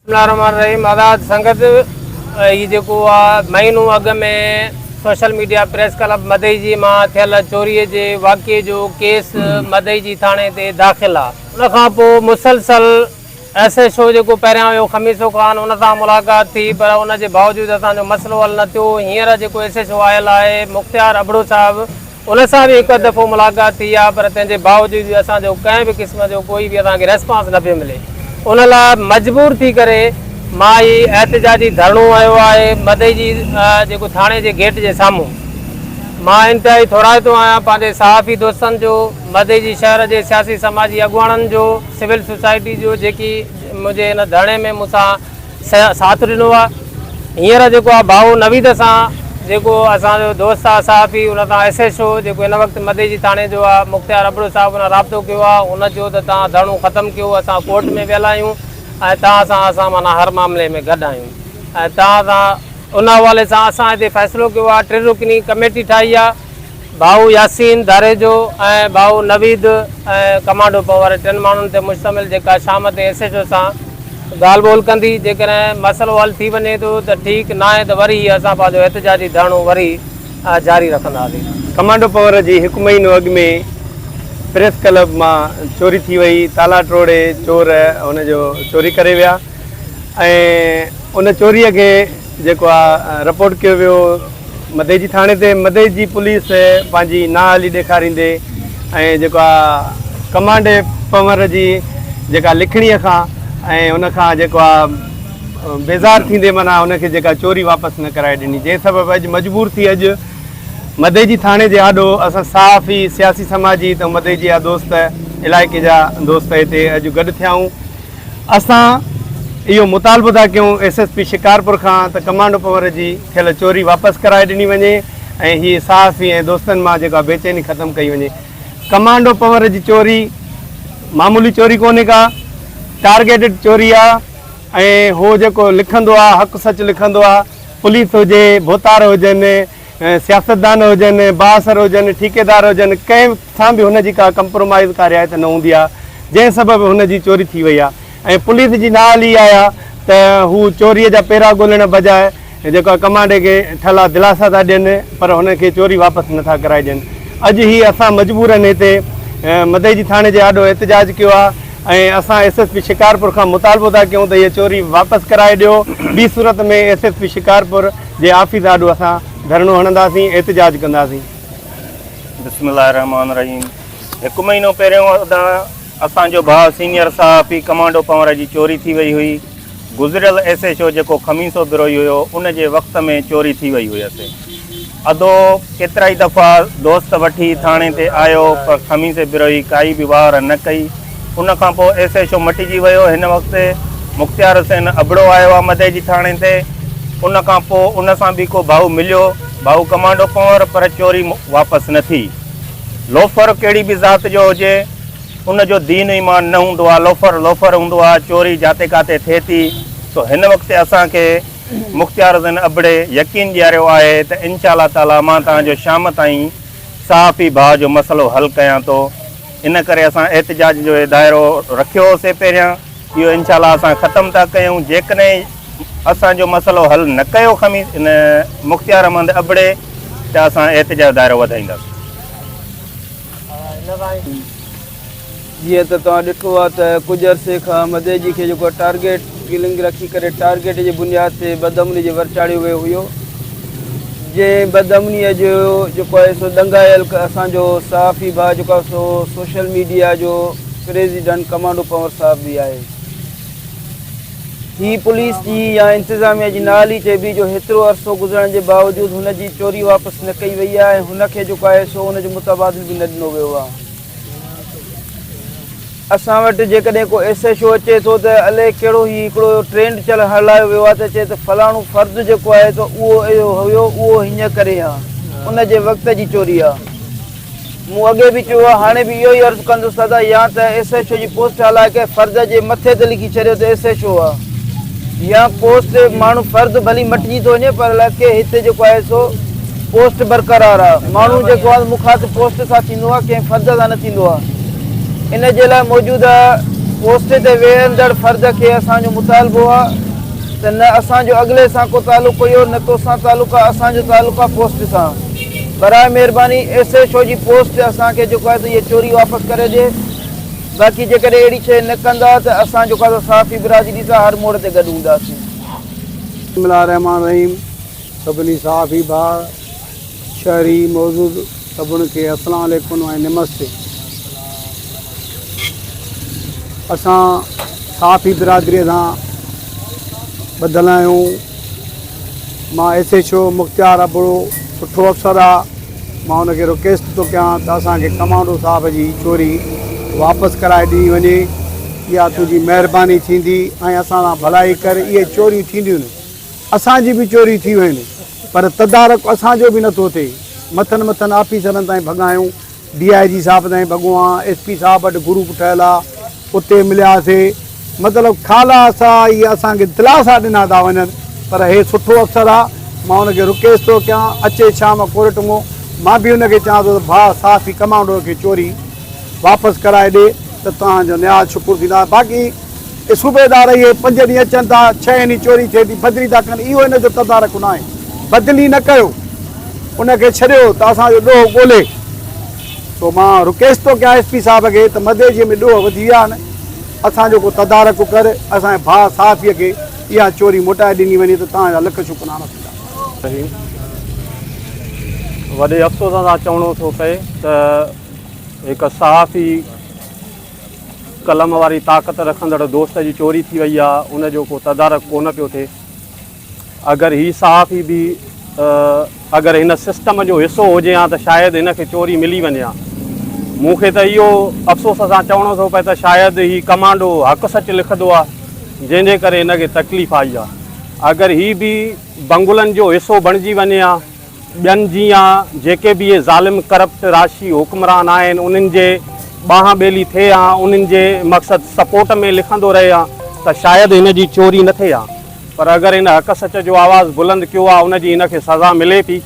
بسم الله الرحمن الرحيم آزاد سنگت هي جيڪو آ مهينو اڳ ۾ social media press club Madeji مان ٿيل چوري جي واقعي جو ڪيس مدئجي ٿاڻي تي داخل آ. ان کان پوء مسلسل ايس ايڇ او جيڪو پهريان هيو خميسو خان ان سان ملاقات ٿي پر ان جي باوجود اسان جو مسئلو حل نه ٿيو هينئر جيڪو ايس ايڇ او آيل آهي مختيار ابڙو صاحب ان سان به هڪ اڌ دفعو ملاقات ٿي آهي پر تنهن جي باوجود به اسان جو ڪنهن به قسم جو ڪوئي به اسان کي ريسپانس نه پيو ملي ان لاء مجبور ٿي ڪري مان هي احتجاجي ڌرڻو هنيو آهي مدئجي جيڪو ٿاڻي جي گيٽ جي سامهون مان انتهائي ٿورائتو آهيان پنهنجي صحافي دوستن جو مدئجي شهر جي سياسي سماجي اڳواڻن جو سول سوسائٽي جو جيڪي منهنجي هن ڌرڻي ۾ مون سان ساٿ ڏنو آ هينئر جيڪو آ ڀائو نويد سان جيڪو اسان جو دوست آ صحافي ان سان ايس ايڇ او جيڪو هن وقت مدئجي ٿاڻي جو آ مختيار ابڙو صاحب ان رابطو ڪيو آ ان چيو ته توهان ڌرڻو ختم ڪيو اسان ڪورٽ ۾ ويل آهيون ۽ توهان سان اسان معنيٰ هر معاملي ۾ گڏ آهيون ۽ توهان سان ان حوالي سان اسان هتي فيصلو ڪيو آ ٽي رڪني ڪميٽي ٺاهي آ ڀائو ياسين ڌاريجو ۽ ڀائو نويد ۽ ڪمانڊو پنهور ٽن ماڻهن تي مشتمل جيڪا شام تي ايس ايڇ او سان ڳالهه ٻولهه ڪندي جيڪڏهن مسئلو حل ٿي وڃي ٿو ته ٺيڪ ناهي ته وري هي اسان پنهنجو احتجاجي ڌرڻو وري جاري رکنداسين. ڪمانڊو پنهور جي هڪ مهينو اڳ ۾ پريس ڪلب مان چوري ٿي وئي، تالا ٽوڙي چور ان جو چوري ڪري ويا ۽ ان چوري کي جيڪو آ رپورٽ ڪيو ويو مدئجي ٿاڻي تي مدئجي پوليس پنهنجي نااهلي ڏيکاريندي ۽ جيڪو آ ڪمانڊي پنور جي جيڪا لکڻي کان ۽ ان کان جيڪو آ بيزار ٿيندي معنيٰ ان کي جيڪا چوري واپس نه ڪرائي ڏني جنهن سبب اڄ مجبور ٿي اڄ مدئجي ٿاڻي جي آڏو اسان صحافي سياسي سماجي ته مدئجي جا دوست علائقي جا دوست هتي اڄ گڏ ٿيا آهيون. اسان اهو مطالبو ٿا ڪيون ايس ايس پي شڪارپور کان ته ڪمانڊو پنور جي ٿيل چوري واپس ڪرائي ڏني وڃي ۽ هي صحافي ۽ دوستن مان جيڪا بيچيني ختم ڪئي وڃي. ڪمانڊو پنور جي چوري معمولي چوري ڪونهي ڪا ٽارگيٽڊ چوري آ ۽ هو جيڪو لکندو آ حق سچ لکندو آ پوليس هجي ڀوتار هجن سياستدان هجن بااثر هجن ٺيڪيدار هجن ڪنهن سان به هن جي ڪا ڪمپرومائيز ڪا رعايت نه هوندي آهي جنهن سبب هن جي چوري ٿي وئي آهي ۽ پوليس جي نااهلي اها آهي ته هو چوري جا پيرا ڳولڻ بجاء جيڪو آهي ڪمانڊي کي ٺلها دلاسا ٿا ڏين پر هن کي چوري واپس نه ٿا ڪرائي ڏين اڄ هي اسان مجبورن هتي مدئجي ٿاڻي جي آڏو احتجاج ڪيو آهي ۽ اسان ايس ايس پي شڪارپور کان مطالبو ٿا ڪيون ته هيء چوري واپس ڪرائي ڏيو ٻي صورت ۾ ايس ايس پي شڪارپور جي آفيس آڏو اسان ڌرڻو هڻنداسين احتجاج ڪنداسين. بسم الله الرحمٰن الرحيم هڪ مهينو پهريون ادا اسان جو ڀاء سينيئر صحافي ڪمانڊو پنور جي چوري ٿي وئي هئي گذريل ايس ايڇ او جيڪو خميسو بروهي هيو ان جي وقت ۾ چوري ٿي وئي هئس ادو ڪيترائي دفعا دوست وٺي ٿاڻي تي آيو پر خميسي بروهي ڪائي به واهر نه ڪئي ان کان پوء ايس ايڇ او مٽجي ويو هن وقت مختيار حسين ابڙو آيو آهي مدئجي ٿاڻي تي ان کان پوء ان سان به ڪو ڀائو مليو ڀائو ڪمانڊو پنور پر چوري واپس نه ٿي. لوفر ڪهڙي به ذات جو هجي ان جو دين ايمان نه هوندو آ لوفر لوفر هوندو آ چوري جاتي ڪاتي ٿئي ٿي سو هن وقت اسان کي مختيار حسين ابڙي يقين ڏياريو آهي ته انشاء الله تعالي مان توهان جو شام تائين صحافي ڀاء جو مسئلو حل ڪيان ٿو ان ڪري اسان احتجاج جو هي دائرو رکيو هوسي پهريان اهو انشاء الله اسان ختم ٿا ڪيون جيڪڏهن اسان جو مسئلو حل نه ڪيو خميس ان مختيار احمد ابڙي ته اسان احتجاج جو دائرو وڌائينداسين. جيئن ته توهان ڏٺو آهي ته ڪجهه عرصي کان مدئجي کي جيڪو ٽارگيٽ ڪلنگ رکي ڪري ٽارگيٽ جي بنياد تي بدامني جي ور چاڙهيو ويو هيو جنهن بدامني جو جيڪو آهي سو ڏنگايل اسان جو صحافي ڀاء جيڪو آهي سو سوشل ميڊيا جو پريزيڊنٽ ڪمانڊو پنور صاحب به آهي. هي پوليس جي يا انتظاميا جي نااهلي چئبي جو هيترو عرصو گذرڻ جي باوجود هن جي چوري واپس نه ڪئي وئي آهي ۽ هن کي جيڪو آهي سو ان جو متبادل به نه ڏنو ويو آهي. اسان وٽ جيڪڏهن ڪو ايس ايڇ او اچي ٿو ته الائي ڪهڙو هي هڪڙو ٽرينڊ چل هلايو ويو آهي ته چئي ته فلاڻو فرد جيڪو آهي ته اهو اهو هيو اهو هيئن ڪري ها ان جي وقت جي چوري آهي. مون اڳي به چيو آهي هاڻي به اهو ئي عرض ڪندس ته ادا يا ته ايس ايڇ او جي پوسٽ هلائي ڪنهن فرد جي مٿي تي لکي ڇڏيو ته ايس ايڇ او آهي يا پوسٽ ماڻهو فرد ڀلي مٽجي ٿو وڃي پر لکي هتي جيڪو آهي سو پوسٽ برقرار آهي ماڻهو جيڪو آهي مخاطب پوسٽ سان ٿيندو آهي ڪنهن فرد سان نه ٿيندو آهي ان جي لاء موجوده پوسٽ تي ويهندڙ فرد کي اسان جو مطالبو آ ته نه اسان جو اڳلي سان ڪو تعلق هيو نه توسان تعلق آ اسان جو تعلق آ پوسٽ سان براء مهرباني ايس ايڇ او جي پوسٽ اسان کي جيڪو آهي ته اهي چوري واپس ڪري ڏي باقي جيڪڏهن اهڙي شيء نه ڪندا ته اسان جيڪو آهي سو صحافي برادري سان هر موڙ تي گڏ هونداسين. بسم الله الرحمٰن الرحيم سڀني صحافي ڀاء شهري معزز سڀن کي السلام عليڪم ۽ نمستي اسان صحافي برادري سان ٻڌل آهيون مان S H O Mukhtiar Abro سٺو افسر آ مان ان کي رڪويسٽ ٿو ڪيان ته اسان کي ڪمانڊو صاحب جي چوري واپس ڪرائي ڏني وڃي اها تنهنجي مهرباني ٿيندي ۽ اسان سان ڀلائي ڪر اهي چوريون ٿينديون اسان جي به چوري ٿي وين پر تدارڪ اسان جو به نٿو ٿئي مٿن مٿن آفيسرن تائين ڀڳا آهيون ڊي I جي صاحب تائين ڀڳو آهيان ايس پي صاحب وٽ گروپ ٺهيل آ اتي ملياسي مطلب خالا سا اهي اسان کي دلاسا ڏنا ٿا وڃن پر هي سٺو افسر آ مان ان کي رڪويسٽ ٿو ڪيان اچي شام ڪورٽ مون مان به ان کي چوان ٿو ته ڀاء صحافي ڪمانڊو کي چوري واپس ڪرائي ڏي ته توهان جو نياز شڪر ٿيندا باقي اي صوبيدار اهي پنج ڏينهن اچن ٿا، ڇهين ڏينهن چوري ٿئي ٿي، بدلي ٿا ڪن، اهو هن جو تدارڪ ناهي. بدلي نه ڪيو، ان کي ڇڏيو ته اسان جو ڏوهه ڳولي. سو مان رڪويسٽ ٿو ڪيان ايس پي صاحب کي ته مديجي ۾ ڏوهه وڌي ويا آهن، اسان جو ڪو تدارڪ ڪر، اسان جي ڀاء صحافي کي اها چوري موٽائي ڏني وڃي ته توهان جا لک شڪرانا ٿيندا. وڏي افسوس سان چوڻو ٿو پئي ته هڪ صحافي قلم واري طاقت رکندڙ دوست جي چوري ٿي وئي آ ان جو ڪو تدارڪ ڪونه پيو ٿئي اگر هي صحافي به اگر هن سسٽم جو حصو هجي ها ته شايد هن کي چوري ملي وڃي ها مون کي ته اهو افسوس سان چوڻو ٿو پئي ته شايد هي ڪمانڊو حق سچ لکندو آ جنهن جي ڪري هن کي تڪليف آئي آ اگر هي به بنگلن جو حصو بڻجي وڃي ها ٻين جيان جيڪي به اهي ظالم ڪرپٽ راشي حڪمران آهن انهن جي ٻانهن ٻيلي ٿئي ها انهن جي مقصد سپورٽ ۾ لکندو رهي ها ته شايد هن جي چوري نه ٿئي ها پر اگر هن حق سچ جو آواز بلند ڪيو آ ان جي هن کي سزا ملي ٿي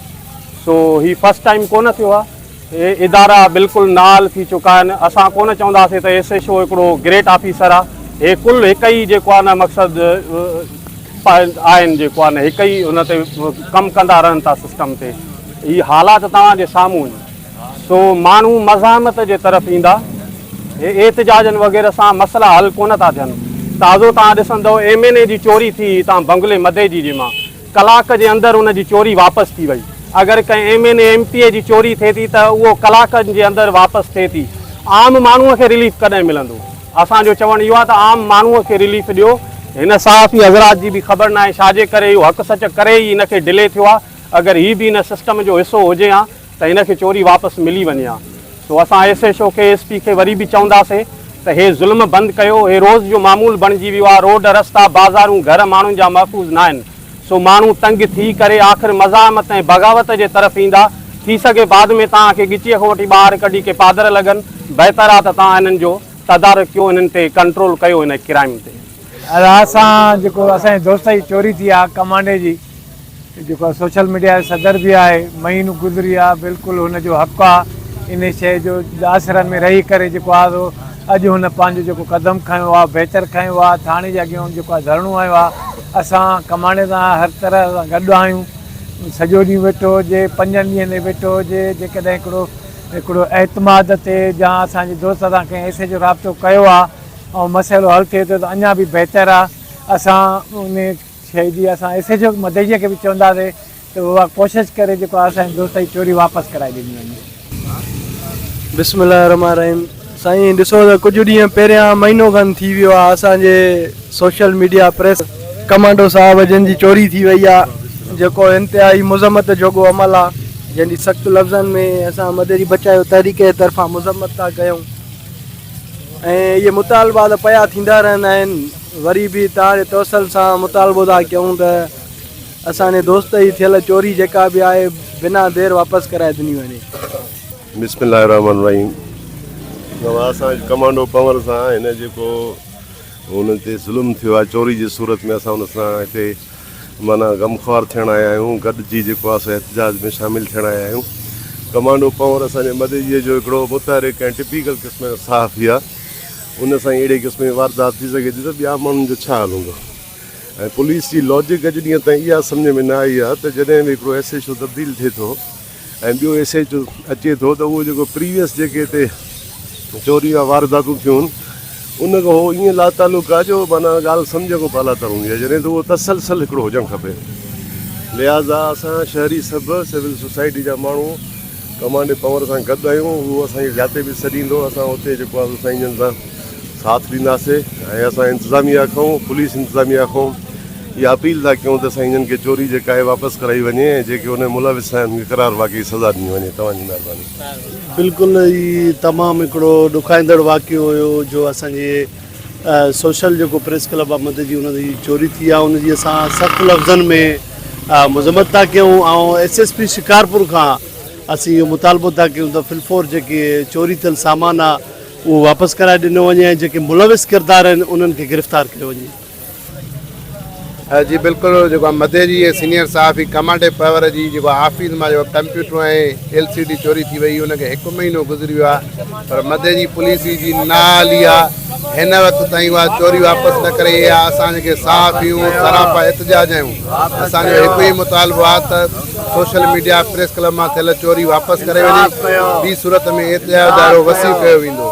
سو هي فرسٽ ٽائيم ڪونه ٿيو آ هي ادارا بلڪل نااهل ٿي چڪا آهن اسان ڪونه چونداسين ته ايس ايڇ او هڪڙو گريٽ آفيسر آ هي ڪل هڪ ئي جيڪو آ نه مقصد آهن جيڪو آ نه هڪ ئي ان تي ڪم ڪندا رهن ٿا سسٽم تي هي حالات توهان جي سامهون آهن سو ماڻهو مزاحمت جي طرف ايندا هي احتجاجن وغيره سان مسئلا حل ڪونه ٿا ٿين تازو توهان ڏسندو ايم اين اي جي چوري ٿي هتان بنگلي مديجي جي مان ڪلاڪ جي اندر ان جي چوري واپس ٿي وئي. اگر ڪنهن M N A, M P A جي چوري ٿئي ٿي ته اهو ڪلاڪن جي اندر واپس ٿئي ٿي. عام ماڻهوء کي رليف ڪڏهن ملندو؟ اسان جو چوڻ اهو آهي ته عام ماڻهوء کي رليف ڏيو. هن صحافي حضرات جي به خبر ناهي ڇا جي ڪري اهو حق سچ ڪري ئي هن کي ڊلي ٿيو آهي. اگر هي به هن سسٽم جو حصو هجي ها ته هن کي چوري واپس ملي وڃي ها. سو اسان ايس ايڇ او کي، ايس پي کي وري به چونداسين ته هي ظلم بند ڪيو، هي روز جو معمول بڻجي ويو آهي، روڊ، رستا، بازارون، گهر ماڻهن جا محفوظ ناهن، سو ماڻهو تنگ ٿي ڪري آخر مزاحمت ۽ بغاوت جي طرف ايندا، ٿي سگهي بعد ۾ توهان کي ڳچيء کان وٺي ٻاهر ڪڍي ڪي پادر لڳن، بهتر آهي ته توهان انهن جو تدارڪ ڪيو، انهن تي ڪنٽرول ڪيو ان ڪرائيم تي. ادا اسان جيڪو اسان جي دوست جي چوري ٿي آ ڪمانڊي جي جيڪو سوشل ميڊيا جو صدر به آهي مهينو گذري آ بلڪل هن جو حق آ ان شيء جو آسرن ۾ رهي ڪري جيڪو آ سو اڄ هن پنهنجو جيڪو قدم کنيو آ بهتر کنيو آ ٿاڻي جي اڳيان جيڪو آ ڌرڻو هنيو آ اسان ڪمانڊي سان هر طرح سان گڏ آهيون سڄو ڏينهن ويٺو هجي پنجن ڏينهن تي ويٺو هجي جيڪڏهن هڪڙو هڪڙو اعتماد تي جا اسان جي دوست سان ڪنهن ايس ايڇ او رابطو ڪيو آ ۽ مسئلو حل ٿئي ٿو ته اڃا به بهتر آ اسان ان شيء جي اسان ايس ايڇ او مدئجي کي به چونداسين ته اها ڪوشش ڪري جيڪو آهي اسان جي دوست جي چوري واپس ڪرائي ڏني وڃي. بسم الله الرحمٰن الرحيم سائين ڏسو ته ڪجهه ڏينهن پهريان مهينو کن ٿي ويو آهي اسان جي سوشل ميڊيا پريس ڪمانڊو صاحب جن جي چوري ٿي وئي آهي جيڪو انتهائي مذمت جوڳو عمل آهي جنهن جي سخت لفظن ۾ اسان مدئجي بچايو تحريڪ جي طرفان مذمت ٿا ڪيون ۽ اهي مطالبا ته پيا ٿيندا رهندا آهن وري به توهان جي توسل سان مطالبو ٿا ڪيون ته اسان جي دوست جي ٿيل چوري جيڪا به آهي بنا دير واپس ڪرائي ڏني وڃي. بسم الله الرحمن الرحيم بابا اسان ڪمانڊو پنور سان هن جيڪو هن تي ظلم ٿيو آهي چوري جي صورت ۾ اسان ان سان هتي معنيٰ غمخوار ٿيڻ آيا آهيون گڏجي جيڪو آهي سو احتجاج ۾ شامل ٿيڻ آيا آهيون ڪمانڊو پنور اسان جي مدئجي جو هڪڙو متحرڪ ۽ ٽپيڪل قسم جو صحافي آهي. ان سان ئي اهڙي قسم جي واردات ٿي سگهي ٿي ته ٻيا ماڻهن جو ڇا حال هوندو ۽ پوليس جي لاجڪ اڄ ڏينهن تائين اها سمجهه ۾ نه آئي آهي ته جڏهن به هڪڙو ايس ايڇ او تبديل ٿئي ٿو ۽ ٻيو ايس ايڇ او اچي ٿو ته اهو جيڪو پريويس جيڪي هتي چوري يا وارداتون ٿيون آهن ان کان هو ائين لاتعلق آهي جو معنيٰ ڳالهه سمجهه کان بالاتر هوندي آهي جڏهن ته اهو تسلسل هڪڙو هجڻ کپي لهٰذا اسان شهري سڀ سول سوسائٽي جا ماڻهو ڪمانڊي پنور سان گڏ آهيون اهو اسان کي جاتي به سڏيندو اسان اتي جيڪو آهي سائين جن سان ساٿ ڏينداسي ۽ اسان انتظاميا کان پوليس انتظاميا کان اها اپيل ٿا ڪيون ته سائين جن کي چوري جيڪا آهي واپس ڪرائي وڃي ۽ جيڪي ان ۾ ملوث آهن انهن کي قرار واقعي سزا ڏني وڃي توهان جي مهرباني. بلڪل هي تمام هڪڙو ڏکائيندڙ واقعو هيو جو اسان جي سوشل جيڪو پريس ڪلب آ مدد جي ان جي چوري ٿي آ ان جي اسان سخت لفظن ۾ مذمت ٿا ڪيون ۽ ايس ايس پي شڪارپور کان اسين اهو مطالبو ٿا ڪيون ته فلفور جيڪي چوري ٿيل سامان آ اهو واپس ڪرائي ڏنو وڃي ۽ جيڪي ملوث ڪردار آهن انهن کي گرفتار ڪيو وڃي. جي بلڪل جيڪو مدي جي سينيئر صحافي ڪمانڊي پاور جي جيڪو آفيس مان جيڪو ڪمپيوٽر ۽ ايل سي ڊي چوري ٿي وئي ان کي هڪ مهينو گذري ويو آهي پر مدي جي پوليس جي نااهلي آهي هن وقت تائين اها چوري واپس نه ڪري آهي اسان جيڪي صحافي آهيون سراپا احتجاج آهيون اسان جو هڪ ئي مطالبو آهي ته سوشل ميڊيا پريس ڪلب مان ٿيل چوري واپس ڪري وڃي ٻي صورت ۾ احتجاج جو دائرو وسيع ڪيو ويندو.